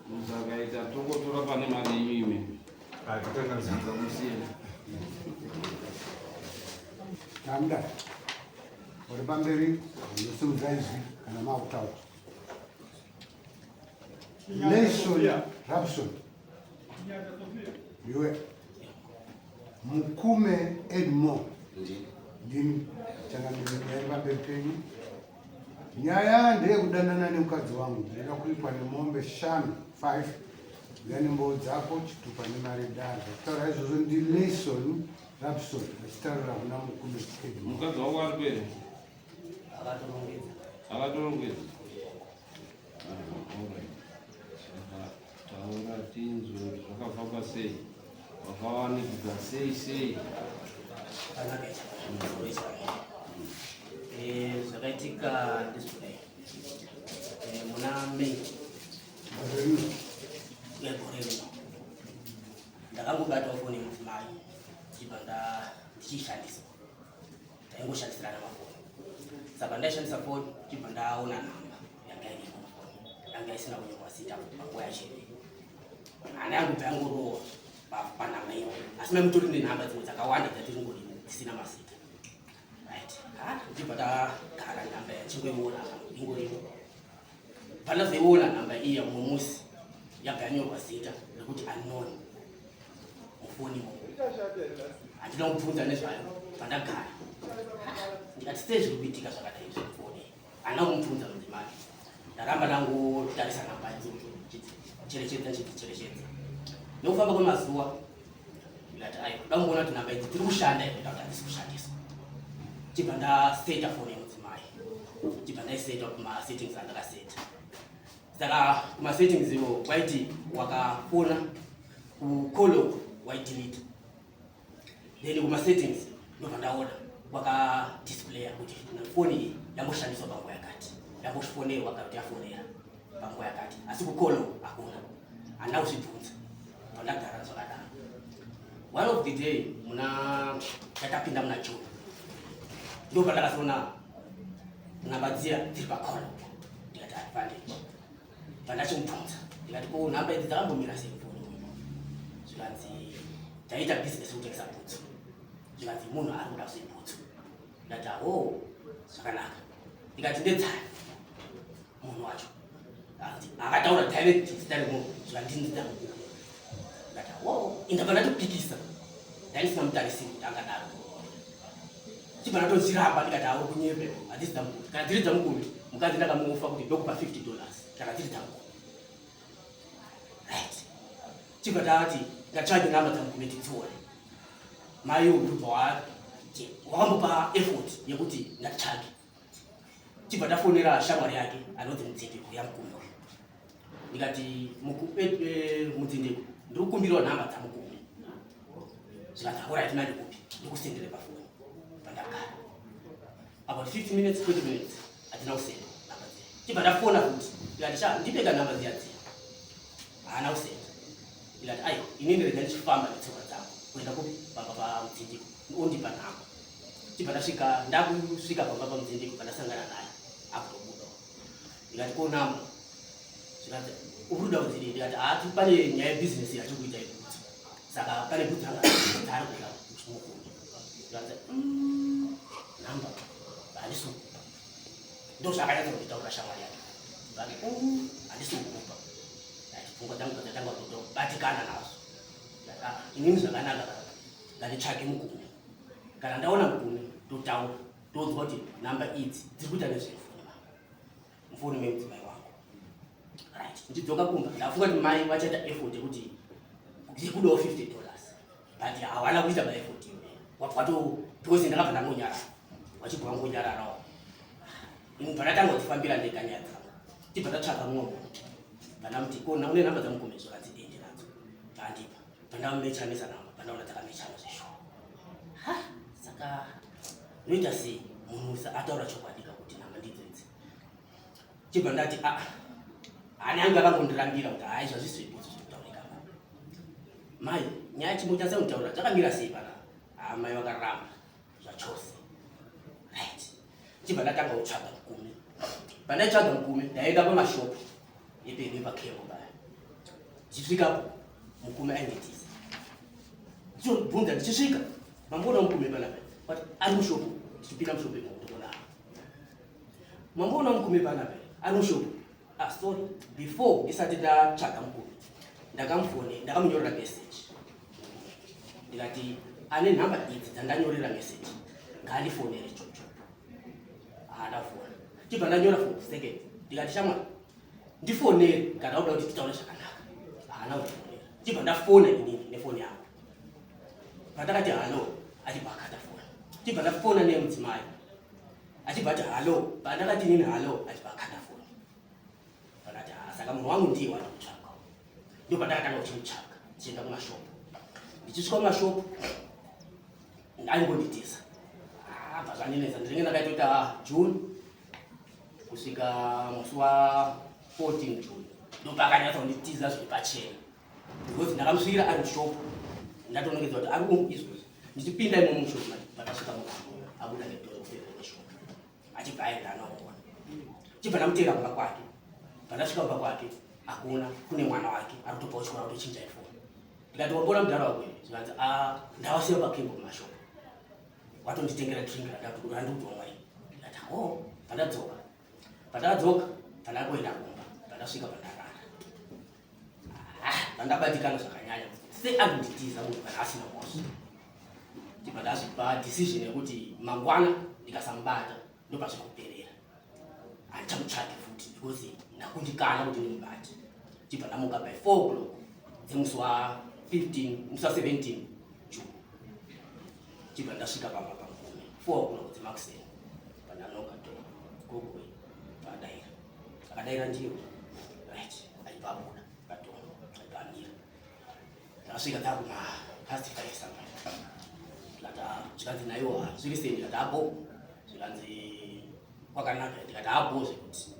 Musakaita tokotora pane mari yenyu imi. Musiye. Tamda. Uri pamberi unosimudza izwi kana makutaura. Nelson Rabson. Iwe. Mukume Edmore. Ndini. Changamire nyaya iri pamberi penyu. Nyaya ndeyekudanana nemukadzi wangu. Ndinoda kuripwa nemombe shanu, 5. Uya nemboo dzako, chitupa nemari dare. Vachitaura izvozvo ndiNelson Rabson vachitaurira kuna Mukume Edmore. Mukadzi wako ari kwere? Akatorongedza. Taura tinzwe kuti zvakafamba sei, wakawanikidza sei sei. Eh, zvakaitika ndezvekudai eh, muna May egore rino ndakangobatawo foni yemudzimai ndichibva ndichiishandisa taingoshandisirana mafoni saka ndaishandisa foni chibva ndaona nhamba yanga iriko yanga isina kunyorwa zita panguva yacho hana yangu bva yangorowa panhamba iyo asi mai mutori nenhamba dzimwe dzakawanda dzatiri ngodini dzisina mazita right ha ndibva tagara nhamba yachingoiona ingorimo pandazoiona nhamba iya mumwe musi yabva yanyorwa zita rekuti unknown mufoni imomo handina kubvunza nezvayo pandagara ndikati sei zviri kuitika zvakadai zvemufoni handina kumubvunza mudzimai ndaramba ndangotarisa nhamba idzodzo cherechedza ndichidzicherechedza nekufamba kwemazuva ndikati ayo kuda kungoona kuti nhamba idzi dziri kushanda here kana kuti hadzisi kushandiswa chibva ndaseta foni yemudzimai chibva ndaiseta kumasettings andakaseta saka kumasettings iwo kwaiti wakafona kucall waidelete then kumasettings ndobva ndaona kwakadisplaya kuti foni iyi yamboshandiswa panguva yakati yambofonerwa kana kuti yafonera panguva yakati asi kucall hakuna handina kuzvibvunza pandagara zvakadaro one of the day muna yatapinda muna june ndopandakazoona nhamba dziya dziri pacall ndikati advantage pandachimubvunza ndikati ko nhamba idzi dzakambomira sei mufoni uyu zvikanzi taita business yekutengesa bhutsu zvikanzi munhu ari kuda kuzoi bhutsu ndikati aho zvakanaka ndikati ndedzani munhu wacho akataura direct zita remunhu zvikandinzita mukuru ndikati aho indabva ndatopikisa ndaisina mutarisiri kuti angadaro chibva ndatozviramba ndikati auri kunyepe hadzisi dzamukuru kana dziri dzamukuru mukadzi ndakamufa kuti ndokupa 50 dollars kana dziri dzamukuru right chibva tati ndatsvage namba dzamukuru tidzione mai uyu ndobva wati wakambopa effort yekuti ndatitsvage chibva tafonera shamwari yake anonzi mudzindiko yamukumi uyu ndikati mudzindiko ndiri kukumbirawo nhamba dzamukumi zvikanzi alright manje kupi ndikusendere pafoni pandagara about 50 minutes 20 minutes hatina kusenda nhamba dziya chibva ndafona futi ndikati sha ndipeka nhamba dziya dziya haana kusenda ndikati aiwa inini rega ndichifamba netsoka dzangu kuenda kupi pamba pamudzindiko ondipa nhamba chibva ndasvika ndakusvika pamba pamudzindiko pandasangana naye akutobuda ndikati ko nhamba zvikanzi uri kuda kudzidii ndikati hati pane nyaya yebhizinesi yatiri kuita yebhutsu saka pane bhutsu anga dzaari kuda mukuru zvikanzi mm, nhamba handisi kukupa ndo zvaakanyatsa kunditaurira shamwari yake vati mm, handisi kukupa ati pfungwa dzangu dzatanga kutobatikana nazvo ndikati ah, inini zvakanaka nganditsvake mukumi kana ndaona mukumi totaura tonzwa kuti nhamba idzi dziri kuita nezvefoni mufoni memudzimai wangu right ndichidzoka kumba ndafunga kuti mai vachaita effort yekuti ndikudawo 50 dollars but hawana kuita maeffort iyoyo wabva wato because ndakabva ndangonyarara wachibva wangonyararawo bva ndatanga kudzifambira ndega nyaya dzangu tibva tatsvaka mumwe munhu bva ndamuti ko une nhamba dzamukume zvakanzi dende nadzo bvandipa bva ndamumechanisa nhamba bva ndaona dzakamechana zveshuwa ha saka noita sei munhu ataura chokwadi ka kuti nhamba ndidzo idzi chibva ndati a ah, hana yangu yakangondirambira kuti hai zvazvisi zvibhutsu zvekutaurika mai nyaya chimutasa kutaura zvakamira sei pana haa mai vakaramba zvachose right chibva ndatanga kutsvaga mukumi Pandaitsvaga Mukume, ndaenda pamashopu epedu epakembo paya. Ndichisvikapo, Mukume ainditiza. Ndichobvunza ndichisvika, mamboona Mukume panapa? But ari mushopu. Ndichipinda mushopu imomo, ndoona mamboona Mukume panapa, ari mushopu. Ah, sorry, before ndisati ndatsvaga Mukume, ndakamufone, ndakamunyorera message, ndikati ane nhamba idzi dzandanyorera message ngaandifonere chocho. Haana kufona. Chibva ndanyora for second, ndikati, shamwari, ndifonere kana uda kuti titaure zvakanaka. Haana kundifonera. Chibva ndafona inini nefoni yangu. Pandakati hello, achibva akata foni. Chibva ndafona nemudzimai, achibva ati hello. Pandakati inini hello, achibva akata foni. Pandati, "Ah, saka munhu wangu ndiye wati kutsvaga." Ndo pandakatanga kuchimutsvaga, ndichienda kumashopu. Ndichisvika kumashopu, aingonditiza. Bva zvandinetsa. Ndinenge ndakaita kuti June kusvika musi wa14 June, ndopakanyatsa kunditiza zviri pachena, because ndakamusvikira ari mushopu. Ndatonongedza kuti ari umu izvozvi. Ndichipinda imomo mushopu, patasvika munhu abuda nedhoo rekupera neshopu, achibva aenda anaoona. Chibva ndamutera kumba kwake. Pandasvika kumba kwake, akuona kune mwana wake ari kutobva kuchikora, kutochinja ifoni. Ndikati, wambona mudhara wako here? Zvikanzi, a ndawasiya pakembo kumashopu, watonditengera drink randikutomwa iyi. Ndikati, ho, pandadzoka. Pandadzoka, pandakuenda kumba, pandasvika, pandarara, pandabatikana zvakanyanya, seandonditiza munhu kana asina mhosva. Ndibva ndazvipa decision yekuti mangwana ndikasamubata, ndopazvikuperera, handichamutsvaki futi, because ndakundikana kuti ndimubate. Chibva ndamuka by 4 o'clock dzemusi wa15, musi wa17 June. Chibva ndasvika pamba paMukume 4 o'clock dzemakuseni. Pandanoka door, gogoi, paadaira, akadaira, ndiyo right. Achibva abuda padoor, achibva amira. Ndakasvika dzakuma past 5 something. Ndikati, zvikanzi naiwo, zviri sei? Ndikati, abo. Zvikanzi, kwakanaka. Ndikati, abo, zvekuti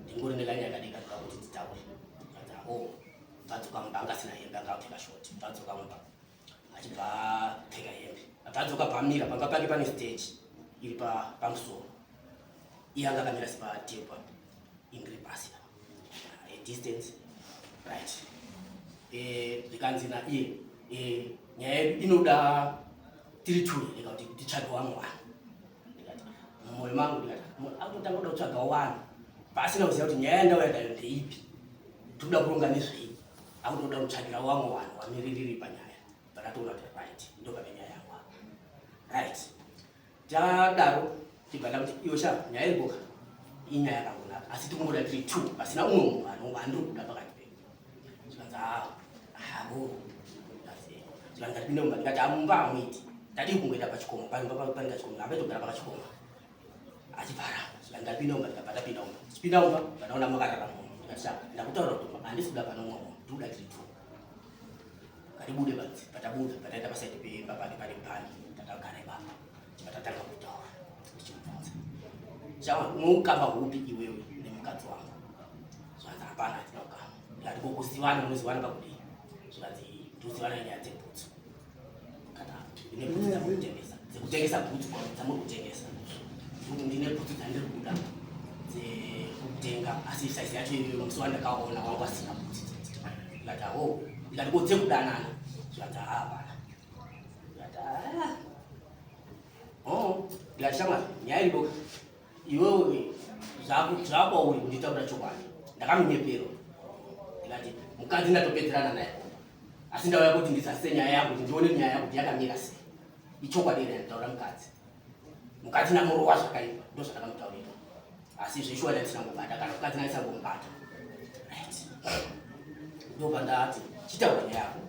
ndingori nekanyaya kadiki kadoda kuti titaure. Ndikati, o. Bvadzoka mumba, anga asina hembe, anga apfeka short. Bvadzoka mumba, achibva apfeka hembe, abvadzoka, bvamira pamba pake. Pane stage iri pamusoro, iye anga akamira sepatepa, indiri pasi, a distance, right. Zvikanzi naiye, nyaya yedu inoda tiri two here, kuti titsvage vamwe vanhu? Ndikati mumwoyo mangu, ndikati akutotanga kuda kutsvagawo vanhu pasina kuziva kuti nyaya yandauya nayo ndeipi, tikuda kuronga nezvei. Akutoda kutsvagira vamwe vanhu vamiririri panyaya. Pandatoona kuti right, ndo pane nyaya yangu apa, right. Tadaro, tibva ndakuti, iwe sha, nyaya iripoka inyaya yakangonaka, asi tikungoda tiri two, pasina umwe munhu andiri kuda pakati pedu. Zvikanzi, havo. Zvikanzi, ndatipinde mumba. Ndikati, amumba hamuiti, tadii kungoenda pachikomo? Pane kachikomo, ambaitogara pakachikomo. Achibvara. Zvikanzi, ndapinda mumba. Ndikabva ndapinda mumba. Ndichipinda mumba, ndanaona makarara munhu. Ndikati, sha, ndakutaura kuti handisi kuda pano umwe munhu, ndikuda tiri two, ngatibude panze. Patabuda, pataenda pasaidi pemba pake, pane bhani, tatagara ipapo. Chibva tatanga kutaura. Ndichimubvunza, chawa unoukama hupi iwewe nemukadzi wangu? Zvikanzi, hapana, hatina ukama. Ndikati, kokuzivana, munozivana pakudii? Zvikanzi, ndozivana nenyaya dzebhutsu. Kata ndine bhutsu dzamuri kutengesa, dzekutengesa bhutsu dzamuri kutengesa. Ndine bhutsu dzandiri kuda dzekutenga, asi saizi yacho iyoyo musi wandakaona wangu asina bhutsu dzidzi. Ndikati, aho. Ndikati, ko dzekudanana? Zvikanzi, hapana. Ndikati, ah, oh. Ndikati, shamwari, nyaya iripo, iwewe zvakwauri kunditaura chokwadi, ndakamunyepero. Ndikati, mukadzi ndatopedzerana naye, asi ndauya kuti ndisase nyaya yangu, kuti ndione nyaya yangu kuti yakamira sei, ichokwadi here nditaura mukadzi. Mukadzi ndamurowa zvakaipa, ndo zvandakamutaurira, asi zveshuwa ndandisina kubata kana mukadzi, ndandisina kumubata, right. Ndobva ndati, chitaura nyaya yako.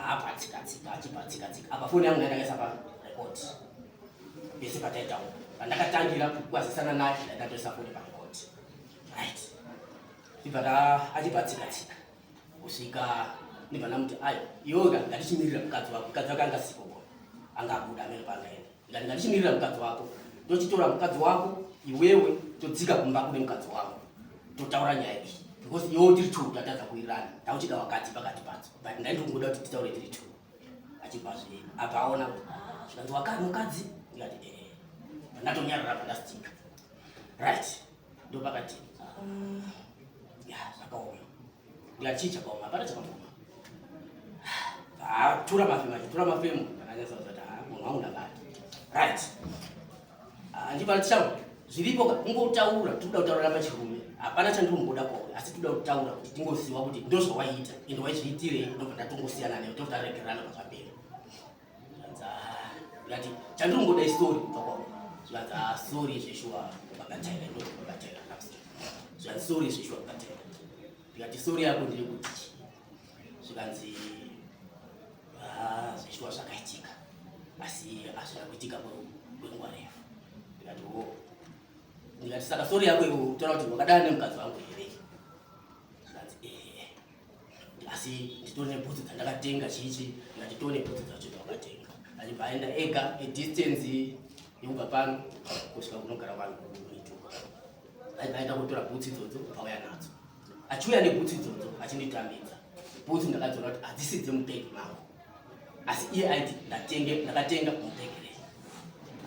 Apa tsika tsika, achibva tsika tsika. Apa foni yangu ndandakaisa parecord pese pataitaura. Pandakatangira kukwazisana naye, ndandatoisa foni parecord, right. Ibva achibva tsika tsika kusvika ndibva ndamuti, ayo, iwewe ngatichimirira mukadzi wako. Mukadzi wake anga siko, anga abuda amene paangaenda. Ndikati, ngatichimirira mukadzi wako, tochitora mukadzi wako iwewe, todzika kumba kune mukadzi wako, totaura nyaya iyi, because iwewe tiri two tatadza kuwirirana, tauchida wakadzi pakati padzo, but ndaindi kungoda kuti titaure tiri two. Achibva zve abva aona kuti, zvikanzi, wakati mukadzi? Ndikati, ee. Ndatonyarara, pandasitika, right. Ndopakati, "Ah, ya zvakaoma." Ndikati, "Chii chakaoma?" "Hapana chakaoma." Ah, tura mafemo, achitura mafemo. Ndakanyatsa kuti, "Ah, munhu wangu ndabata." Right. Ah, ndibva tichaura zviripo ka, kungotaura, tikuda kutaurira pachirume. Hapana chandiri kwauri, asi tikuda kutaura kuti tingoziva kuti ndozvawaiita, ende waizviitirei. Ndobva ndatongosiyana newe, tobva taregerana pazvapera. Zvikanzi, "Ah," ndikati, "Chandiri kungoda istory kubva kwauri." Zvikanzi, "Ah, sorry zveshuwa, Baba Taira." Ndo Baba Taira. Zvikanzi, "Sorry zveshuwa, Baba Taira." Ndikati, "Sorry yako ndeyekuti chii?" Zvikanzi, "Ah, zveshuwa zvakaitika, asi hazvina kuitika kwenguva refu." Ndikati, "O." Ndikati, "Saka sorry yako iwe utaura kuti wakadana nemukadzi wangu here?" Zvikanzi, "Ehe, asi nditori nebhutsu dzandakatenga." Chichi? Ndikati, "Tone bhutsu dzacho dzawakatenga." Achibva aenda ega edistance yekubva pano kusvika kunogara vanhu kumituka. Achibva aenda kutora bhutsu idzodzo, pauya nadzo. Achiuya nebhutsu idzodzo achinditambidza bhutsu, ndakadziona kuti hadzisi dzemubhegi mangu, asi iye aiti ndatenge, ndakatenga mubhegi rei,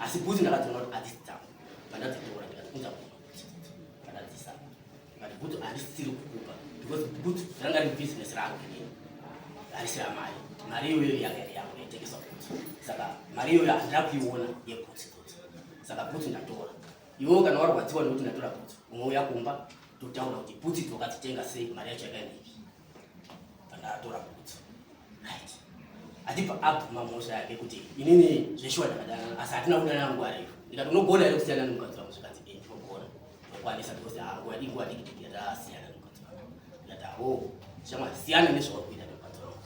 asi bhutsu ndakadziona kuti hadzisi dzangu. Pandadzitora, ndikati, "Unza kuno bhutsu idzodzo." Pandadzisa, ndikati, "Bhutsu handisiri kukupa because bhutsu ranga riri bhizinesi rangu inini, harisi ramai. Mari iyoyo yanga iri yangu yaitengeswa bhutsu, saka mari iyoyo handina kuiona yebhutsu idzodzo. Saka bhutsu ndatora. Iwewo kana warwadziwa nekuti ndatora bhutsu, unouya kumba totaura kuti bhutsu idzi wakadzitenga sei, mari yacho yakaenda ipi pandatora bhutsu." Right, achibva abvuma mhosva yake kuti inini zveshuwa ndakadanana, asi hatina kudanana nguva refu. Ndikati, "Unogona here kusiyana nemukadzi wangu?" Zvikanzi, "Eh, ndinogona, ndinokwanisa because ah, nguva inguva diki diki yatasiyana nemukadzi wangu." Ndikati, "Aho shamwari, siyana nezvauri kuita nemukadzi wangu."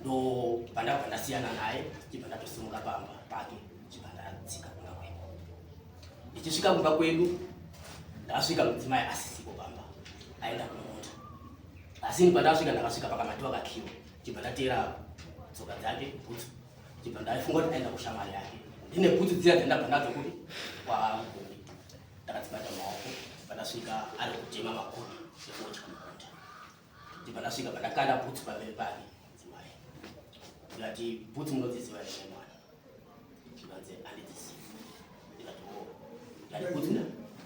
Ndo pandakabva ndasiyana naye, chibva ndatosimuka pamba pake, chibva ndadzika kumba kwedu. Ndichisvika kumba kwedu, ndasvika mudzimai asisipo pamba, aenda kumunda. Asi ini pandasvika, ndakasvika pakamatiwa kakiwa. Chibva ndateera tsoka dzake, bhutsu. Chibva ndaifunga kuti aenda kushamwari yake. Ndine bhutsu dziya dzandabva nadzo kuri kwamugumi, ndakadzibata maoko. Pandasvika, ari kutema makoni ekudya mumunda. Chibva ndasvika, pandakanda bhutsu pamberi pake mudzimai. Ndikati, "Bhutsu munodziziva here, mwana?" Zvikanzi, "Handidzizivi." Ndikati, "O." Ndikati, "Bhutsu."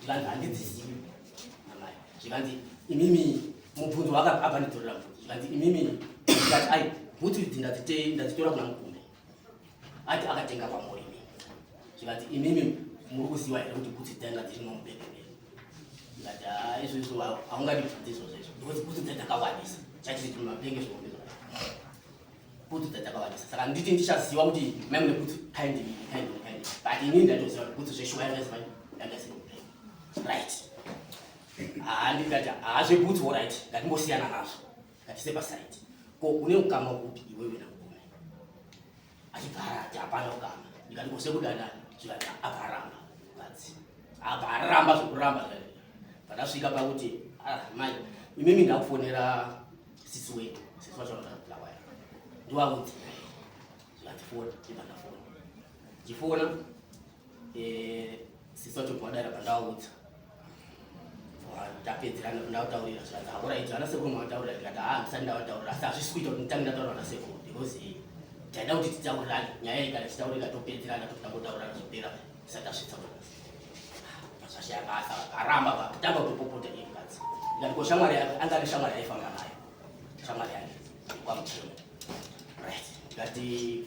Zvikanzi, "Handidzizivi, amai." Zvikanzi, "Imimi," mubvunzo abva ndidzorera mubvunzo. Zvikanzi, "Imimi." Ndikati, "Ai, bhutsu idzi ndadzitora kuna Mukumbe, ati akatenga kwamuri imimi." Zvikanzi, "Imimi muri kuziva here kuti bhutsu dzainga dzirimo mubhegi menyu?" Ndikati, "Ha, izvozvo haungadibvunzi izvozvo izvo because bhutsu dzadzakawandisa, chachiri mabhenge zvombe, bhutsu dzadzakawandisa. Saka nditi ndichaziva kuti mai mune bhutsu kind iyi, kind iyi, kind iyi, but inini ndatoziva kuti bhutsu zveshuwa yanga isiri mubhegi." Right, ha, ndikati, "Ha, zvebhutsu, alright, ngatimbosiyana nazvo, ngatise paside. Ko une ukama upi iwewe naMukume?" Achibva ati, "Hapana ukama." Ndikati, "Ko sekudanani?" Zvikati, abva aramba mukadzi, abva aramba zvokuramba. Pandasvika pakuti, "Ah, mai, imimi ndakufonera sisi wedu." Sisi wacho vanotaura, ndiwaudzi. Zvikati, "Fona." Ndibva ndafona. Chifona, sisi wacho bvadara. Pandawaudza, tapedzerana, ndataurira. Zvikanzi, "Alright, ana sekuru mavataurira?" Ndikati, "Ha, ndisati ndavataurira, asi hazvisi kuita kuti nditange ndataurira na sekuru because taida kuti titaurirane nyaya iyi. Kana tichitaurika, topedzerana, totangotaurana, zvopera, tisati tasvitsa zvashaya basa." Aramba, vatanga kutopopota iye mukadzi. Ndikati, "Ko shamwari yake?" Anga ane shamwari yaifamba nayo, shamwari yake kwamuchemo. Right, ndikati,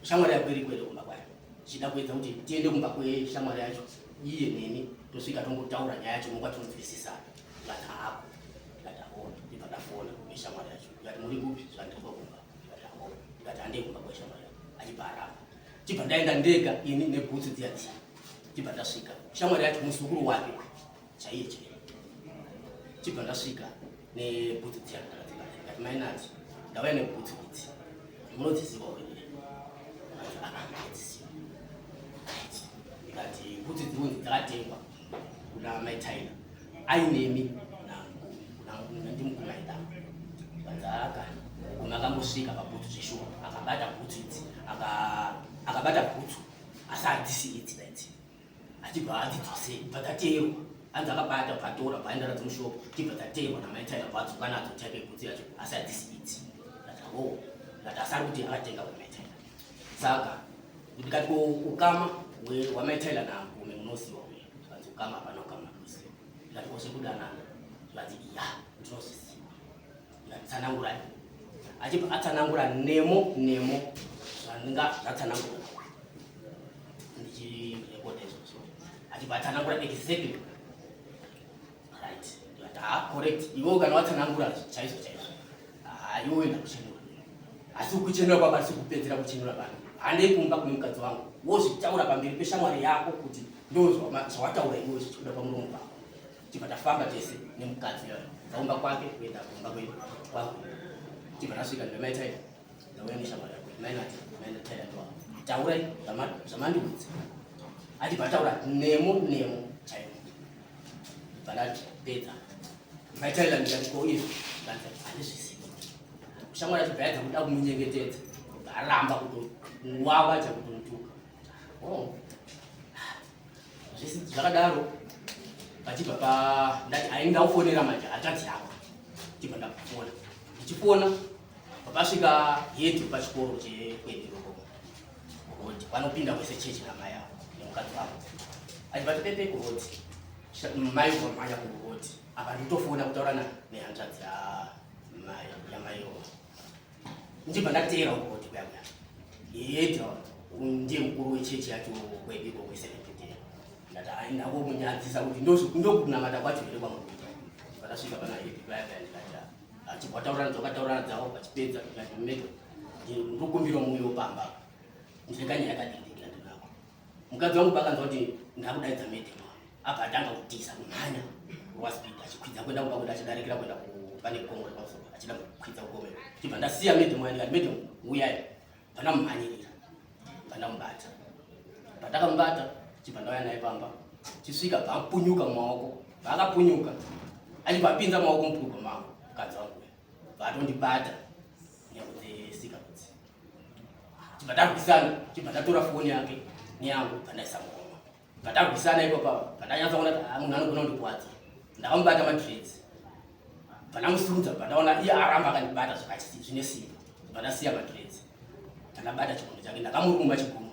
"Shamwari yako iri kuende kumba kwayo?" Tichida kuedza kuti tiende kumba kweshamwari yacho, iye neni, tosvika tongotaura nyaya yacho mongwa tinonzwisisana. Ndikati, "Haako." Ndikati, "Aho." Ndibva ndafona neshamwari yacho. Ndikati, "Muri kupi?" Zvikati, "Ndiri kumba." Ndikati, "Aho." Ndikati, "Handei kumba kweshamwari yacho." Achibva aramba. Chibva ndaenda ndega ini nebhutsu dziya dziya. Chibva ndasvika, shamwari yacho muzukuru wake chaiye chaiye. Chibva ndasvika nebhutsu dziya, ndakadzibata. Ndikati, "Mainati, ndauya nebhutsu idzi, munodziziva here?" Akati, "Aa, ndinodziziva." Right, ndikati, "Bhutsu dzirunzi dzakatengwa kuna Mai Taila ainemi ndiMukume aidama." Zvikanzi, "Aka Mukume akambosvika pabhutsu zveshuwa, akabata bhutsu idzi, akabata bhutsu, asi hadzisi idzi naidzi." Achibva adzidzosei, bva dzateerwa. Hanzi akabata, bvatora, bvaenda nadzo mushopo, chibva dzateerwa naMai Taila, bvadzoka nadzo, type yebhutsu yacho, asi hadzisi idzi. Ndikati, "Ho." Ndikati, "Asi ari kuti akatenga kuMai Taila." Saka ndikati, "Ko ukama hwaMai Taila naMukume munosiwa uye?" Zvikanzi, "Ukama hapana ukama." Ndikati ko zvekudanana? Zvikanzi iya ndinozviziva. Ndikati tsanangurai. Achibva atsanangura nemo nemo zvandinga zvatsanangura ndichirekoda izvozvo, achibva atsanangura exactly right. Ndikati ha, correct, iwewo kana watsanangura chaizvo chaizvo, ha, iwewe ndakuchenura, asi kuchenura kwako asi kupedzera kuchenura pano. Handei kumba kune mukadzi wangu, wozvitaura pamberi peshamwari yako kuti ndo zvawataura iwewe zvichikuda pamuromo pako. Tibva tafamba tese nemukadzi uyoyo kubva kumba kwake kuenda kumba kwedu kwangu. Tibva tasvika, ndikamaitaita ndauya neshamwari yako mainati mainataira, taurai zvamandiudza. Achibva ataura nemo nemo chaimo. Bva ndapedza maitaira, ndikati ko izvi? Kanzi handizvisivi. Shamwari achibva yaedza kuda kumunyengetedza, aramba kutowawa chakutomutuka. Oh. Zvese zvakadaro pachibva pa ndati ai ndaufonera manje hanzvadzi yako. Chibva ndakufona, ndichifona papasvika head pachikoro chekwedu kuroad vanopinda kwese chechi namai avo nemukadzi wavo. Achibva ti pepe kuroad, mai vamhanya kuroad. Apa ndikutofona kutaura nehanzvadzi yamaiwo. Ndichibva ndateera kuroad kuya kuya, head ndiye mukuru wechechi yacho kwedu ikoko iseventh. Ndati ai ndakomunyadzisa kuti ndokunamata kwacho here kwamukuita. Ndasvika pana head paya paya, ndikati achibva taurana dzakataurana dzavo. Vachipedza ndikati mega ndokumbira muuyo pamba, ndine kanyaya kadikidiki ndinako. Mukadzi wangu pakanzwa kuti ndakudaidza madam, abva atanga kutiza kumhanya rwaspeed achikwidza kuenda kumba kuda achidarikira kuenda pane gomo repamusoro achida kukwidza kugomo. Chibva ndasiya madam waya, ndikati madam uyai. Pandamumhanyirira pandamubata, pandakamubata chibva ndauya naye pamba. Chisvika bvapunyuka mumaoko, vaakapunyuka achibva apinza maoko mupurugwa mangu. Mukadzi wangu uya vatondibata nekudzesika kudzi, chibva tarwisana, chibva ndatora foni yake neyangu, bva ndaisa muhomwe. Bva tarwisana ipapo, bva ndanyatsa kuona kuti ah, munhu anogona kundikwadza. Ndakamubata madreads, bva ndamusimudza, bva ndaona iye aramba akandibata zvine simba, bva ndasiya madreads, ndakabata chigumo chake, ndakamuruma chigumo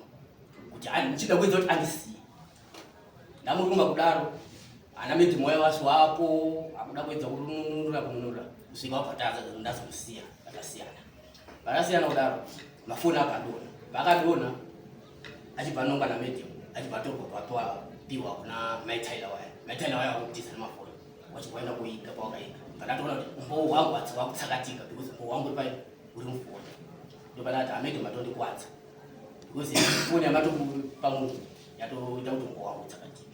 kuti ndichida kuedza kuti andisiye. Ndamuruma kudaro, ana medi moyo waswapo akuda kuedza kununura kununura kusvika wabva ndazomusiya. Vakasiyana, vakasiyana kudaro, mafoni akadonha. Vakadonha achibva anongwa namedium, achibva atorwa kwapiwa piwa kuna maitaila waya. Maitaila waya wakutiza nemafoni, wachibva waenda kuiga. Pawakaiga pandatoona kuti umbowo hwangu hatsi wakutsakatika because umbowo hwangu uri pai uri mufoni. Ndopandati amedium atondikwadza because foni yamatopa munhu yatoita kuti umbowo wangu utsakatike.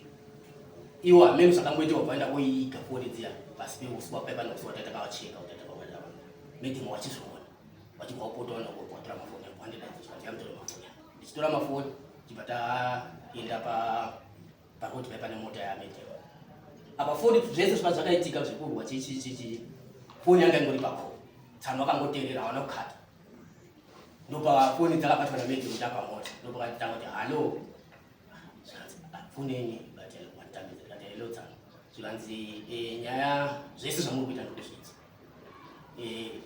Iwo hameno zvakangoita, wabva waenda koiga foni dziya pasi peuswa paipa neuswa tatakawacheka kuti takawanda. Madam wachizviona, wachibva wapota wanakuwatora mafoni yangu, wandidaidza chikati yamutore mafoni yangu. Ndichitora mafoni chibva taenda pa paroad paipa nemota yamadam. Apa foni zvese zviva zvakaitika zvekurwa chichichichi, foni yanga ingori pako. Tsano akangoteerera, hawana kukata. Ndopa foni dzakabatwa namadam tapamota, ndopakatanga kuti hallo. Zvikanzi ah, foni yenyu batambidza. Ndikati hello tsano. Zvikanzi nyaya zvese zvamuri kuita ndokuzvidza.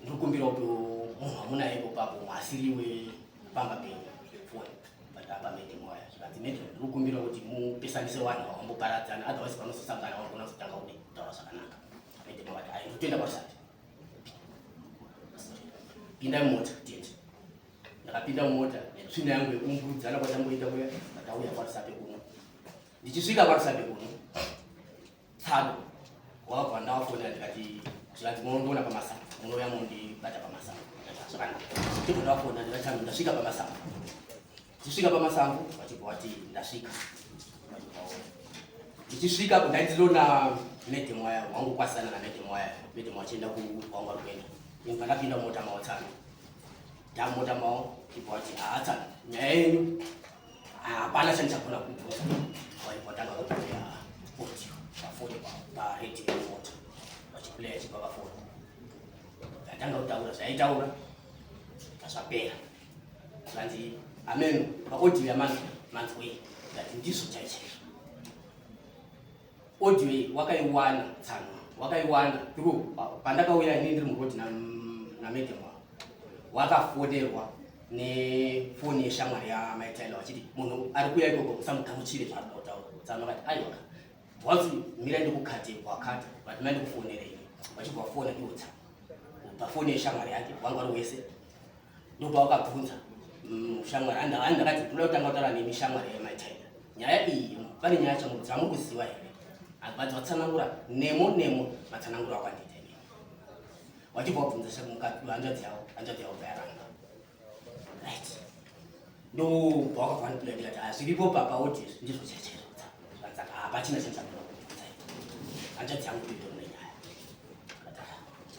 Ndikumbira kuti munhu wamunaye ipapo asiriwe pamba penyu foni but apa madam waya. Zvikanzi madam, ndikukumbira kuti mupesanise vanhu vawamboparadzana, otherwise vanozosangana vanogona kuzotanga kudi kutaura zvakanaka. Madam vati ai ndotoenda kwasati pinda mumota tiende. Ndakapinda mumota netsvina yangu yekumburudzana kwatamboita kuya. Ndakauya kwaRusape kuno. Ndichisvika kwaRusape kuno, tsano wabva ndawafonera, ndikati zvikanzi munondiona pamasamba, munouya mundibata pamasamba. Zvakanaka, ndibva ndawafona, ndikati tsano ndasvika pamasamba. Ndichisvika pamasango vachibva vati ndasvika, vachibva vaona. Ndichisvika ndaitinoona madam waya wangu kwasana namadam waya. Madam wachienda kuwangu ari kuenda, ndibva ndapinda mumota mavo tsano. Ndamumota mavo chibva vati haa tsano, nyaya yenyu hapana chandichagona kubvunza. Waibva kuplaya audio pafoni, paredhiyo yemota vachiplaya, chibva pafoni ndatanga kutaura zvaitaura zvapera. Zvanzi ameno paaudio yamanzwa manzwei? Ndati ndizvo chaichaizvo. Audio iyi wakaiwana tsano, wakaiwana through pandakauya ini ndiri muroad namadam wavo, wakafonerwa nefoni yeshamwari yamaitaila vachiti munhu ari kuuya ikoko musamugamuchire zvaari kutaura. Tsano akati aiwa. Bvawati mira ndikukate wakata but mai ndikufonerei vachibva vafona iwotsa pafoni yeshamwari yake wanga vari wese ndopa wakabvunza shamwari andi ndakati ndoda kutanga kutaura nemi shamwari yemaitaira nyaya iyi pane nyaya dzamuri kuziva here abvadzi vatsanangura nemo nemo matsanangura wakandiita inini wachibva wabvunza hanzvadzi yavo hanzvadzi yavo bvayaramba right ndobva wakabva ndipula ndikati hazviripo papa oti ndizvo chachaizvo saka hapachina chinhu chakuda kubvunza hanzvadzi yangu nditori nenyaya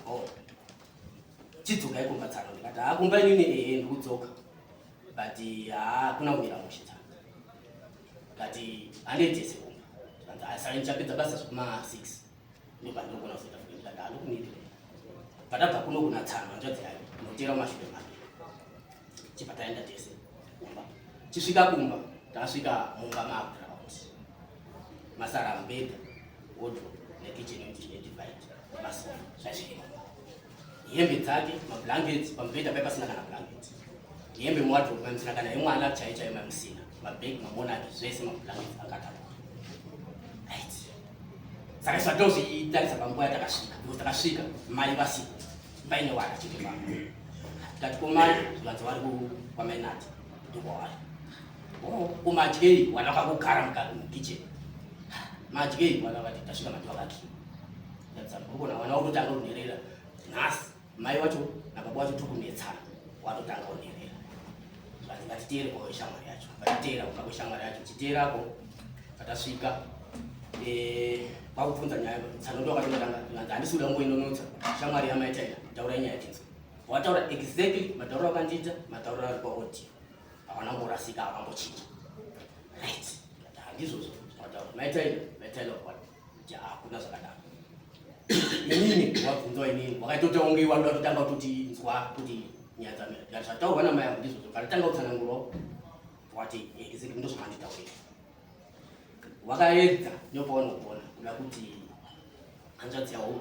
oh chidzokai kumba tsano ndikati ha kumba inini ehe ndikudzoka but hakuna kumira mushe tsano ndikati handei tese kumba zvikanzi saka ndichapedza basa zvekuma 6 ndobva ndinogona kuzoita futi ndikati handokumirira patabva kuno kuna tsano hanzvadzi yayo ndinotera mumashure make chibva taenda tese kumba chisvika kumba tasvika mumba maground masara mubhedha wardrobe nekitchen unit nedivide nemasofa zvaizviri mumba hembe dzake mablankets pamubhedha pai pasina kana blanket hembe muwardrobe maimusina kana yemwana chaiyo chaiyo maimusina mabhegi mamonaki zvese mablankets akatakura right saka isu hatozvitarisa panguva yatakasvika because takasvika mai vasipo paine wana chete pano tikati komai zvikanzi vari kwamainati ndokwavari oh kumadyei wana vakangogara mukitchen madyei wana vati tasvika mati vakakiwa urikuona wana wakutotanga kunherera nhasi mai wacho nababa wacho tiri kunetsana watotanga kunherera zvanzi ngatiteere kweshamwari yacho vatiteera kubva kweshamwari yacho chiteerako patasvika kwakubvunza nyaya tsano ndo wakatotanga zvanzi handisi kuda kungoinonotsa shamwari yamaitaira taurai nyaya tinzwa wataura exactly matauriro akandiita matauriro ari paaudio hawana kumborasika havambochinja right handizvozvo zvawataura maitaira maitaira kuti hakuna zvakadaro inini wabvunzwa inini wakaitota unge wadoda kutanga kutotinzwa kuti nyaya dzamira ndikati zvataurwa namai angu ndizvozvo patatanga kutsanangurawo wati exactly ndozvamanditaurira wakaedza nepaunogona kuda kuti hanzvadzi yavo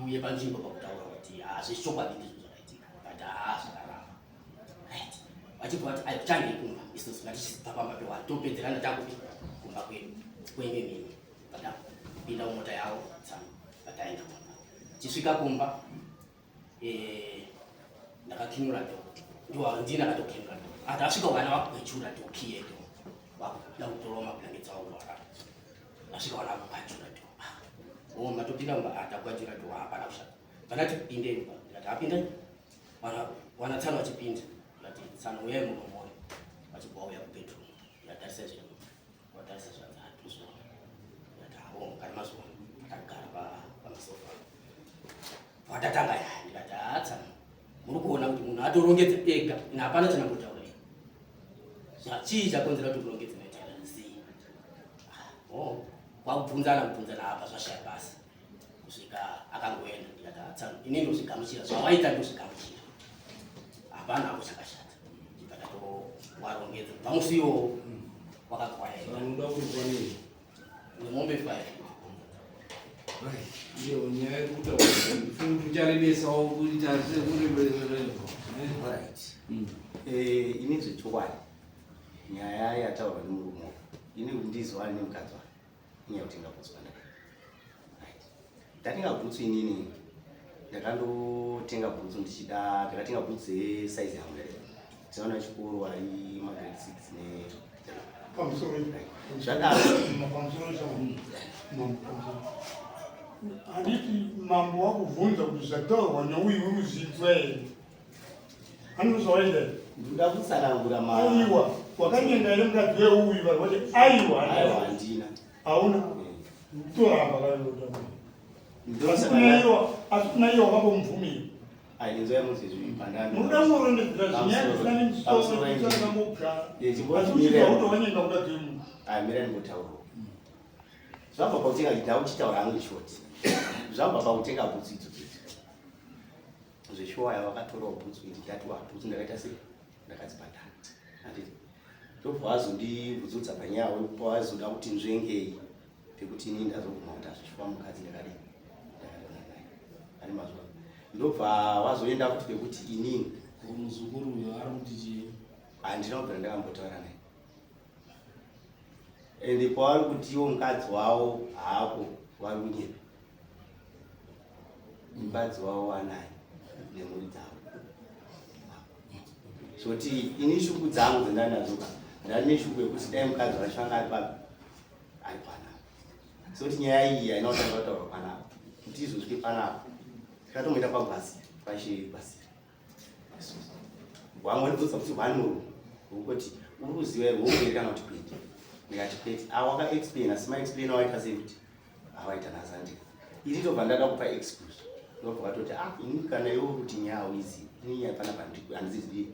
iuye panzvimbo pakutaura kuti hazvichokwadi ndizvo zvakaitika but haa zvakaramba right vachibva vati ai tichandei kumba isusu ngatichibva pamba pewani topedzerana takupi kumba kwedu kwenyu imimi patapinda mumota yavo tsano pataenda kumba chisvika kumba ndakakinura door ndiwa ndini akatokinura door ati asvika vana vakwechura door key yedoor vakuda kutorawo mablankets avo kuvarara asvika vana vakwachura door o matopinda mumba atakwachura door hapana kushata vandati pindei mumba ndikati apindai wana tsano vachipinda ndikati tsano uyai munomore vachibva vauya kubedroom ndikatarisa zviri watarisa zvanzi hatuzviona ndikati hawo kari mazuva takagara pamasofa watatanga ya ndikati hatsana muri kuona kuti munhu atorongedza ega ine hapana chanambotaura chii chakonzera kuti urongedze maitera zii o kwakubvunzana kubvunzana apa zvashaya basa kusvika akangoenda ndikati hatsana ini ndozvigamuchira zvawaita ndozvigamuchira hapana hapo chakashata ndibva tatowarongedza kubva musi iwowo wakagwaenda Unoda kuripwa nei? nemombe 5 Iyo nyaya iri kutaura ndifunga kuti ucharebesawo kuita sekureberesa Alright. Ini zvechokwadi nyaya yataurwa nemurume ini ndizwa nemukadzi wake inyaya yekutenga bhutsu kwandakaita right ndatenga bhutsu inini ndakandotenga bhutsu ndichida ndakatenga bhutsu dzesaizi yangu dzevana chikoro vari magrade 6 ne Pamusoro. Zvadaro Pamusoro mambo, pamusoro. Handiti mambo wakubvunza kuti zvataurwa neuyu urikuzvinzwa here? Anozvawaita here? Ndoda kutsanangura ma Aiwa, wakanyenga here mukadzi weuyu? Vanhu vati aiwa. Aiwa, handina. Hauna? Toramba kayoda. Asi kuna Ndosaka iwo, asi kuna iwo wakambomubvumira. Ainzwa muzizvi pandani. Munoda kungorondedzera zvinyaya zvisina nemusoro zvisina Eh, asi uchibva kutowanyenga mukadzi wemunhu. Mira ndimbotaurawo. Zvabva pakutenga, ndauchitaura hangu short, zvabva pakutenga bhutsu idzodzo idzi zveshuwa vakatorawo bhutsu idzi. Ndati wa bhutsu ndakaita sei, ndakadzibhadhara handiti? Ndobva vazondibvunzudza panyaya pawazoda kuti nzvengei pekuti inini ndazoguma kuti hazvishuwa mukadzi ndakadii ndakadona naye ane mazuva. Ndobva wazoenda kuti pekuti inini Muzukuru uyo ari kuti chii? Handina kubvira ndakambotaura naye. Ende pavari kuti iwo mukadzi wavo haapo, vari kunyepa. Mukadzi wavo wanaye nemhuri dzavo. Zvoti ini shungu dzangu dzandanadzo ka, ndane shungu yekuti dai mukadzi wacho anga ari papi, ari panapa. Soti nyaya iyi haina kutanga kutaurwa panapa, kuti izosvike panapa tikatomboita pagwasi pachigwasira. Vamwe vanobvunza kuti one murume ukuti uri kuziva here hongu here kana kuti kwete. Ndikati kwete. Ah, waka explain asi ma explain waita sei kuti awaita nhasi. Ini ndobva ndada kupa excuse, ndobva vatoti, ah, ini kana iwe uri kuti nyaya hauizivi, ini nyaya panapa handizivi,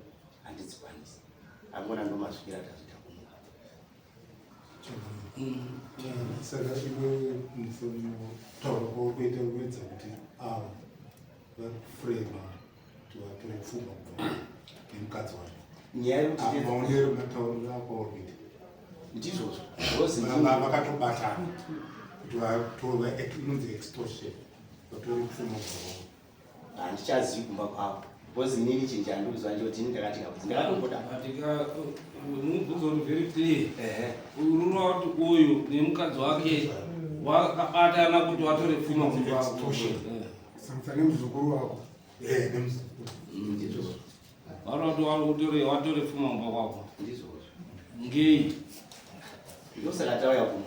handidzikwanisi. Angona ndomasvikira tazvita kumuka. Saka iwe kutaura kwauri kuita kuedza kuti ava vari kufrema kuti vatore pfuma kubva nemukadzi wacho? Nyaya yekuti Maonero matauriro ako auri kuita. Ndizvozvo. Vakatobatana kuti vatorwa, inonzi extortion, vatore pfuma kubva. Handichazivi kumba kwavo, because inini chinhu chandikuziva ndechekuti ini ndakati kabvudzi ndakatomboda. Mubvunzo uri very clear. Urura kuti uyu nemukadzi wake wakabatana kuti watore pfuma kumba. Extortion. Sanisa nemuzukuru wako. Nemuzukuru. Ndizvozvo. Vari kuti watore pfuma kumba kwako? Ndizvozvo. Ngei? Ndosaka tauya kuno.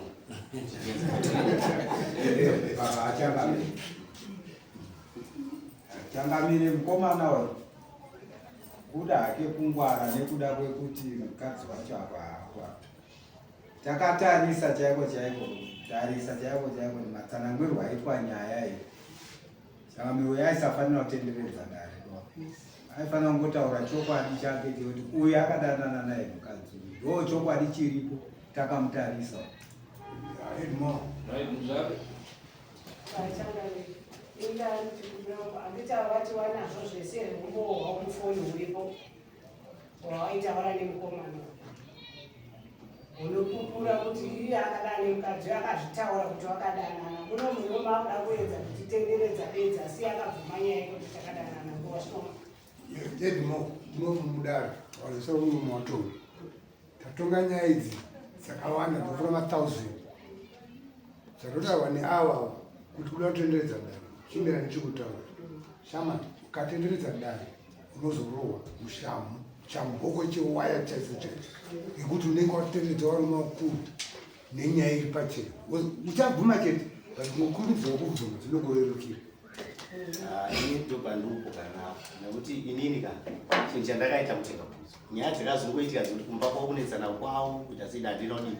Achangamire, changamire, mukomana uyu kuda hake kungwara nekuda kwekuti mukadzi wacho apa takatarisa chaiko chaiko, tarisa chaiko chaiko matsanangwirwo aitwa nyaya iyi, changamire, aisafanira kutenderedza dare, aifanira kungotaura chokwadi chake chekuti uyu akadanana naye mukadzi uyu, ndo chokwadi chiripo takamutarisa. Edmore. Right, muzvare. Handiti avati wanazvo zvese humbowo hwamufoni huripo hwawaitaura nemukomana unopupura kuti iye akadana nemukadzi uyu, akazvitaura kuti wakadanana muno murume akuda kuedza kutitenderedza bedzi, asi akabvuma nyaya yekuti takadanana nguva shoma. Edmore, muno mudare wazisa umwe muwatongi, tatonga nyaya idzi dzakawanda dzopfuura mathousand dzatotaurwa neava kuti kuda kutenderedza dare. Chimbera ndichikutaura, shama, ukatenderedza dare unozorohwa mushamu chamboko chewaya chaicho chaicho, ngekuti unenge watenderedza varume vakuru nenyaya iri pachena. Uchabvuma chete, but kungokurudzirwa kubvuma zvinokurerukira. Ah, ini ndobva ndikupokana navo nekuti inini ka chinhu chandakaita kutenga bhutsu. Nyaya dzakazongoitika dzekuti kumba kwavo kunetsana kwavo kuita sei, handina kudii,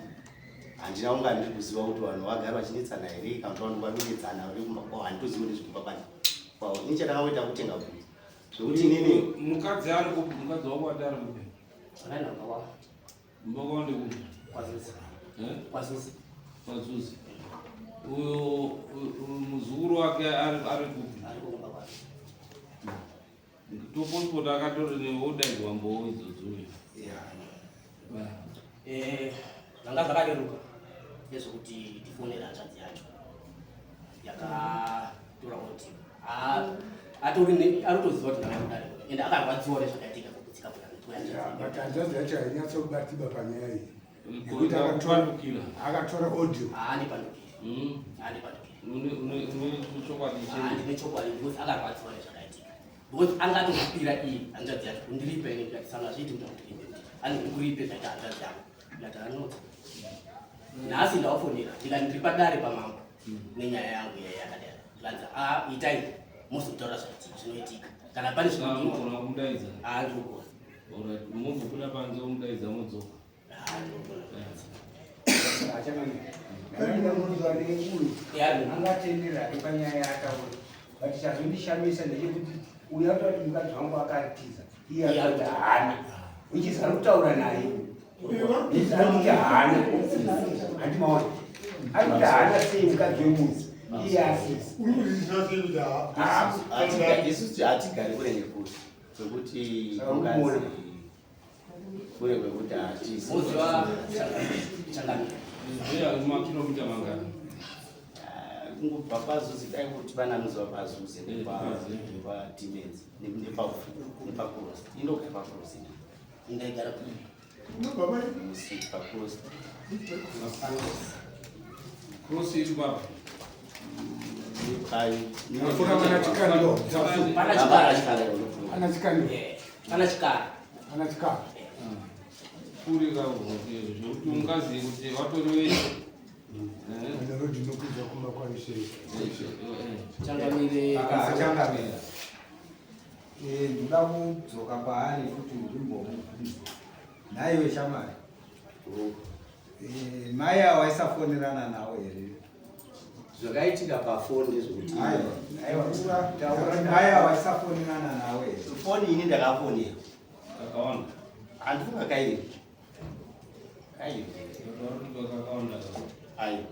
handina kunga ndiri kuziva kuti vanhu vagara vachinetsana here kana kuti vanhu vari kunetsana vari kumba kwavo. Handitozivi nezvekumba kwani kwavo. Ini chandakangoita kutenga bhutsu, zvekuti inini Mukadzi ari kupi? Mukadzi wako ati ari kupi? Akaenda kumba kwavo. Kumba kwavo ndekupi? Kwazuzi. Eh? Kwazuzi. Kwazuzi. Uyo muzukuru wake ari kupi? Ari kumba kwake. Toposport akatori neodaidzwa mbowo idzodzo uyu. Zvanga zvakareruka ndezvekuti tifonere hanzvadzi yacho yakatora kuti atori arikutoziva kuti ndanga kudare ende akarwadziwa nezvakaitika kukutsika But hanzvadzi yacho hainyatsobatiba panyaya iyi nekuti Kupandukira. Akatora audio. Haandipandukiri. Haandipandukiri. Une chokwadi? Ndine chokwadi because akarwadziwa nezvakaitika, because angatozvipira iyi hanzvadzi yacho kundiripa ini. Ndikati sanga zviiti kuti andiripe, kuti andikuripe zvaita hanzvadzi yangu. Ndikati anotsa nhasi ndawafonera, ndikati ndiri padare pamambo nenyaya yangu yaya yakadai. Ndikanzi, a itai muzotaura zvinoitika kana pane zvinodiwa. Unogona kumudaidza? Ndinogona. Alright, mumbobuda panze, umudaidza, mudzoka. Ndinogona kudaidza. Ndakaenda munzwa neuyu angatendera hake panyaya yaataura, but chazondishamisa ndechekuti uyu ataura kuti mukadzi wangu akatiza, iye akati haana, which is ari kutaura naye ari kuti haana. Handimaona ari kuti haana sei mukadzi wemunhu iye asisi? Uri kuzviziva sei kuti Isusu hatigari kure nekure, kwekuti Saka mukadzi ukuona. kure kwekuti hatisi. Muziva, changamira. Zviya makilomita mangani? Kungobva pazuzi, dai kuti vananoziva pazuzi Pazuzi. nepatimens nepacross, indogara pacross. Ndaigara kupi? Unobva pai? Musi pacross. Cross iri papi? Kuna pana chikandiwa. Pana chikara. Pana chikandiwa. Pana chikara. Pana chikara. Kuri ka zvekuti ungazive kuti vatori veshe. Pane road inokwidza kumba kwaIshe. Changamire. Changamire. Ndoda kudzoka paari futi ndimbomubvunza. Nhaiwe shamwari. Mai avo waisafonerana navo here? Zvakaitika pafoni ndezvekuti Aiwa, mai avo waisafonerana navo here? Foni ini ndakafonera. Kakawanda. Handifunga kairi. Kairi. Kakawanda. Aiwa.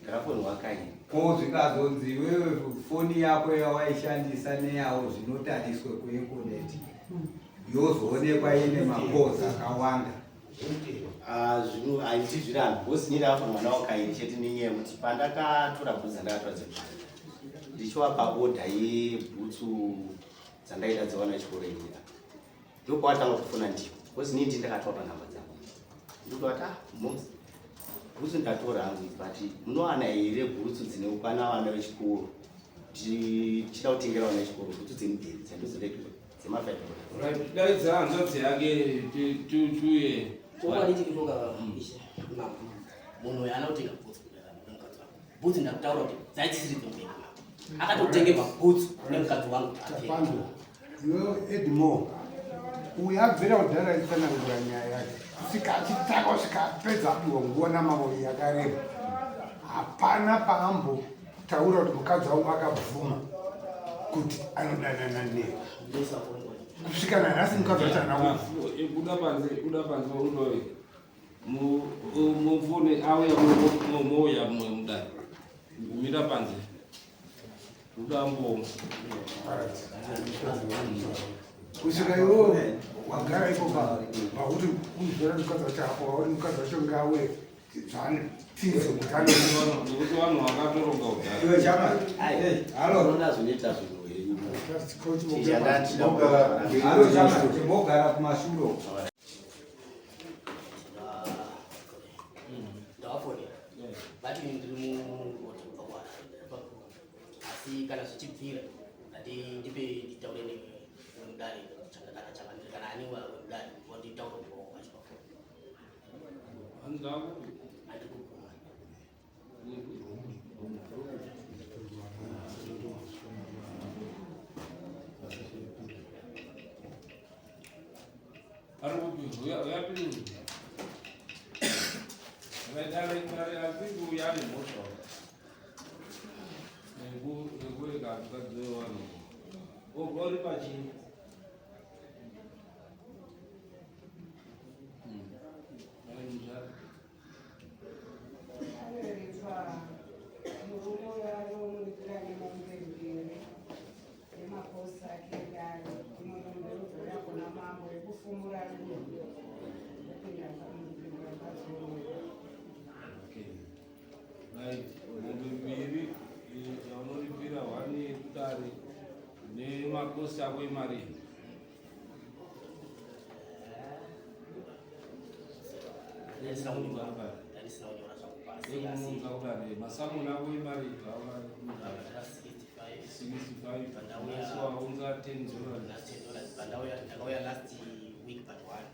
Ndakafonwa kairi. Ko zvikazonzi iwewe foni yako yawaishandisa neyawo zvinotariswe kuEconet yozoonekwa ine macalls akawanda. Zvino handizvirambi because ini ndakafonwa nawo kairi chete nenyaya yekuti pandakatora bhutsu dzandakatora dzekutanga ndichivapa order yebhutsu dzandaida dzevana vechikoro inini ndopavatanga kufona ndiyo because inini ndini ndakatora panhamba dzangu ndokuvati ah moms bhutsu ndatora hangu but munowana here bhutsu dzinokwana vana vechikoro tichida kutengera vana vechikoro bhutsu dzemudheri dzandozoda dzema5 Right, daidza hanzvadzi yake tiuye. Chokwadi chiripo ka ishe mambo. Munhu uyu haana kutenga bhutsu nemukadzi wangu. Bhutsu ndakutaura kuti dzaisisiri dzemudheri. Akatotenga mabhutsu nemukadzi wangu kuti apfeke. Tapando. Iwewe Edmore. Uyu abvira kudhara achitsanangura nyaya yake. Kusvika achitanga kusvika apedza apiwa nguva namavo yakareba. Hapana paambotaura kuti mukadzi wangu akabvuma kuti anodanana newe. Kusvika nanhasi mukadzi wacho haana kubvuma. Buda panze, buda panze undove. Mufone auya mouya mudare. Mira panze. Buda mbo. Kusvika iwewe wagara ikopa pakuti uzora mukadzi wacho hapo wauri mukadzi wacho ngauye zvaanotinze kuti ano Nekuti vanhu vakatoronga kudhara. Iwe shamwari. Halo. Unoona zvinoita zvinhu henyu. Halo shamwari, chimbogara kumashure uko. Ndavafonera. Vati ndiri muroad kubva kwa asi kana zvichibvira ndati ndipe nditaure nemudare kana changamire kana ani wemudare wanditaure kubva wacho pafoni. Hanzi ako Handikubvuma. Ari kupi? Uya uya pini. Right, ari ari I think uya ane mhosva. Nekurega mukadzi wevanhu. Uri pachii? Ari muzvare. Anorepa murume uyo ariomuripira nemombe mbiri nemakosi ake dare. Imwe mombe yobva kuna mambo yekufumura rudo kupinda mukupindura mukadzi wemunhu. Okay. Right. Mombe mbiri yaunoripira one yekudare nemakosi ako emari. Ndisina kunyora. Ndisina kunyora zvangu pasi asi Ekuunza kudare masamuni ako emari 65 65 Pandauya- nhasi waunza $10. Last $10 pandauya ndakauya last week but one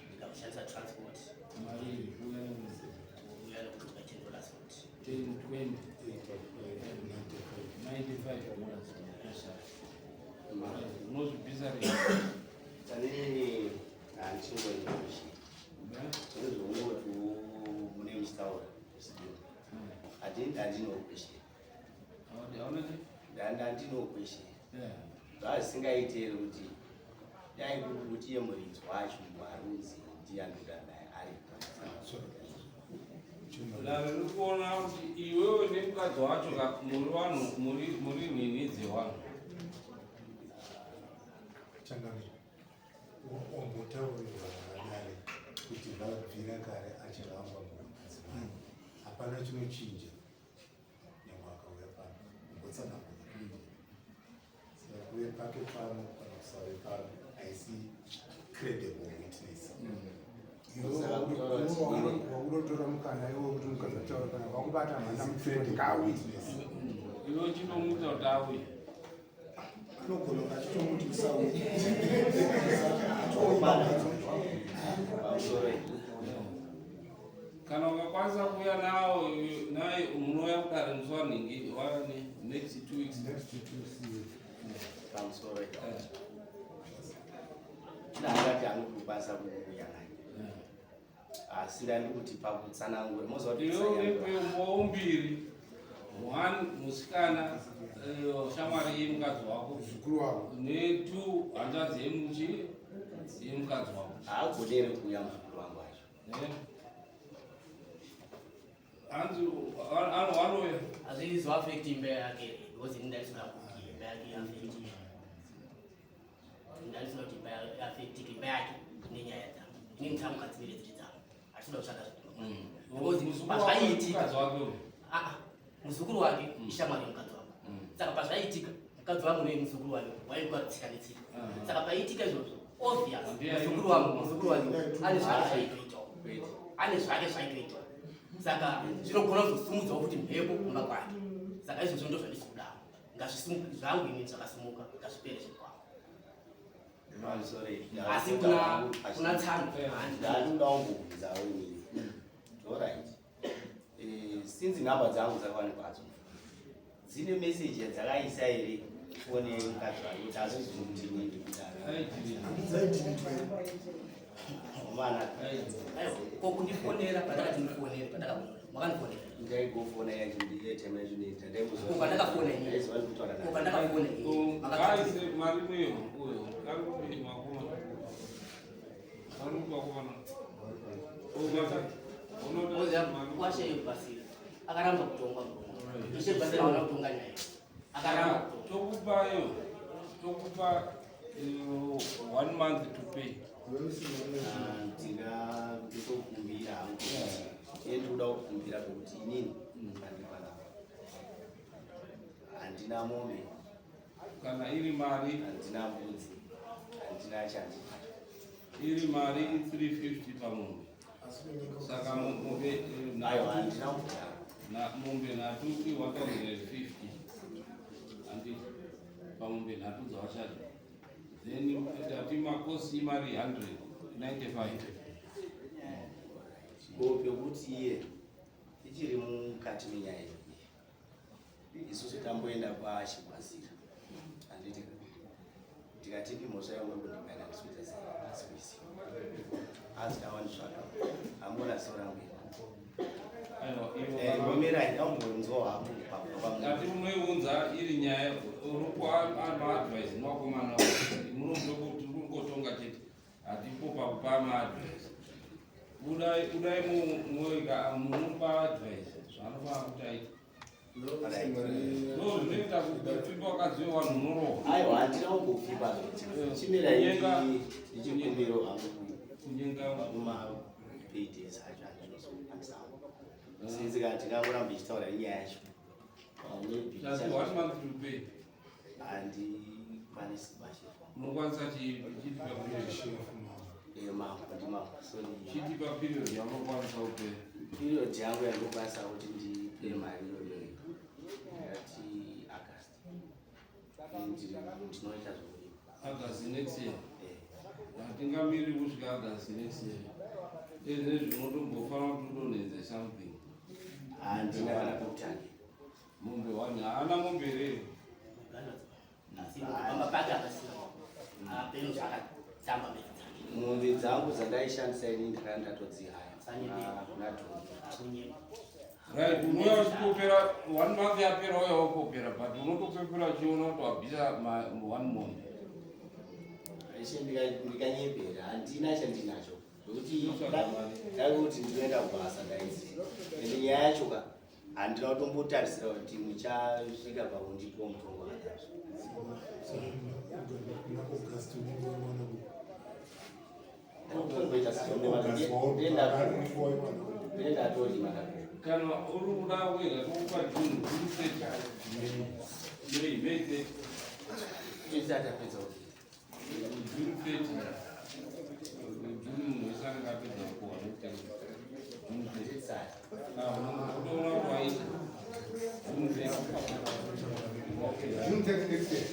ndikakushandisa transport Mari kuuya nemudzi kuuya nekuti $10 futi. 10 20 $95. Unozvibvisa rei? Tanini handichingoita kushe. Zvozvongoti mune muchitaura. Handino question. Hauna chi? Handino question. Zvazvisingaiti here kuti dai kuri kuti iye muridzi wacho warunzi ndiye anoda naye aripo. Dare riri kuona kuti iwewe nemukadzi wacho ka muri vanhu muri nhinhi dzevanhu. Changamire, wambotaurirwa zvakadare kuti vabvira kare achiramba mudzimai hapana chinochinja nyangwe akauya pano umbotsanangura. Saka kuuya pake pano kana kusave pano haisi credible witness. Saka Ndakutaura kuti ini- Wakutotora mukana iwe kuti mukadzi ataura kana wakubata mhana mutseko ngawi. Iwe uchitomuita kuti auye. Anogona kunge achitomuti usauye. Pamusoro iyi. Kana ukakwanisa kuuya nawo naye, munouya kudare musi wanhingi wani next 2 weeks. Next 2 weeks. Pamusoro iyi. Ndangati anokukwanisa kuuya naye, asi ndandi kuti pakutsanangura moziva kuti Iwe uripo mbiri, one musikana, shamwari yemukadzi wako, Muzukuru wavo. netwo hanzvadzi yemuchi yemukadzi wako. Haagonere kuuya muzukuru wangu acho. Hanzi anouya. Hazvizoaffect imba yake, because ini ndaisina kuti imba yake iaffect, ndaisina kuti imba iaffectike, imba yake nenyaya dzangu. Ini nditsamuka dziviri dziri dzangu, hatinoda kutsvaka because Muzukuru wako, pazvaiitika mukadzi wake uyu. Ah, ah, muzukuru wake ishamwari yemukadzi wangu. Saka pazvaiitika, mukadzi wangu nemuzukuru wake waikuwa tsika netsika. Saka paiitika izvozvo, obvious Ndiye muzukuru wangu, muzukuru wake ane zvake zvaitoitawo. Wait. Ane zvake zvaitoitawo, saka zvinogona kuzosumudzawo kuti mhepo kumba kwake. Saka izvozvo ndo zvandisi kudawo. Ngazvisimuke zvangu ini, zvakasimuka ngazvipere zvekwangu. Pamusoro iyi. Asi kuna tsano. Ndandinoda kungobvunzawo inini. Alright, since nhamba dzangu dzakawanikwadzo dzine meseji yadzakaisa here foni yemukadzi wake kuti azoziva kuti ini ndikudara? Dzaidelete. Mana. Aiwa, ko kundifonera pandakati ndifonere, pandakafonera makandifonera? Ndaigofona yacho ndiairtime yacho neta. Ko pandakafona inini? Ndaiziva ndikutaura Ko naye. pandakafona inini? Ngaise mari muyo uyo ari kupi vakomana, ari kupi vakomana? Kwashe Basira akaramba kutongwa murume. Ishe Basira haana kutonga nyaya, akaramba kutonga. Tokupa iyo, tokupa one month to pay. Ndinokumbira hangu, iye ndikuda kukumbira pekuti inini handipana, handina mombe. Kana iri mari, Handina mbudzi, handina chandinacho. Iri mari 350 pamombe, saka mombe Aiwa, nhatu. Handina kudhara. Mombe nhatu i1050, handi pamombe nhatu dzawachada. Then tati macosts imari 195. Ko pekuti iye ichiri mukati menyaya iyi, isusu tamboenda kwaChigwazira, handiti? Tikati mhosva yangu kundibana ndisikuita sei, asi kuisiwa asi tawanditsvaka hamuna zivo rangu iri. Aiwa, Ngomirai, ndambonzwa hangu. Ati munoiunza iri nyaya, unopa maadvice nevakomana. Munozokuti kungotonga chete, hatipo pakupa maadvice. Budai, budai muwega munopa advice zvaanofanira kuti aite. Ndo zvinoita kuti pfimba wakaziva vanhu unorohwa. Aiwa, handina kumbopfimba. Chimirai, ndichikumbiro hangu. Kunyenga. Kumapaydays acho andinozokwanisawo, sinzi kana tingangoramba ichitaura inyaya yacho. Tati one month to pay. Handikwanisi, bashefu. Unokwanisa chitipa period. Mambo, ndimambo, sorry. Chitipa period yaunokwanisa kupay. Period yangu yandokwanisa kuti ndipe mari iyoyo ndakati August. Ndinoita zvokurima. August next year? Hatingamiri kusvika August next year. Ezvezvi unotombofanira kuti udonhedze something. Handina kana pekutangira. Mombe one, haana mombe rei? Asi pamba pake akasiya apeno zvakatamba mbedzi dzake. Mombe dzangu dzandaishandisa ini ndakanga ndatodzihaya Sanyepera. kuna dhongi. Akunyepa. Right, unouya uchikopera, one month yapera uya wokopera, but unotopepera uchiona kuti wabvisa one mombe. Ishe, ndikanyepera, handina chandinacho zvokuti Unotsvaga mari. Ndakuti ndinoenda kubasa, ndaiziva, ende nyaya yacho ka handina kutombotarisira kuti muchasvika pakundipiwa mutongo wakadaro. Kuna August unenge wawana. Ndakutomboita ndendatorima. Kana uri kuda wega, tokupa June, June 30, May, May 30. Tisati tapedza. June 30. June munhu wese anenge apedza kukohwa nekutengesa. June 1st. Ah, unoona kuti waita. June 1st. June 30 next year.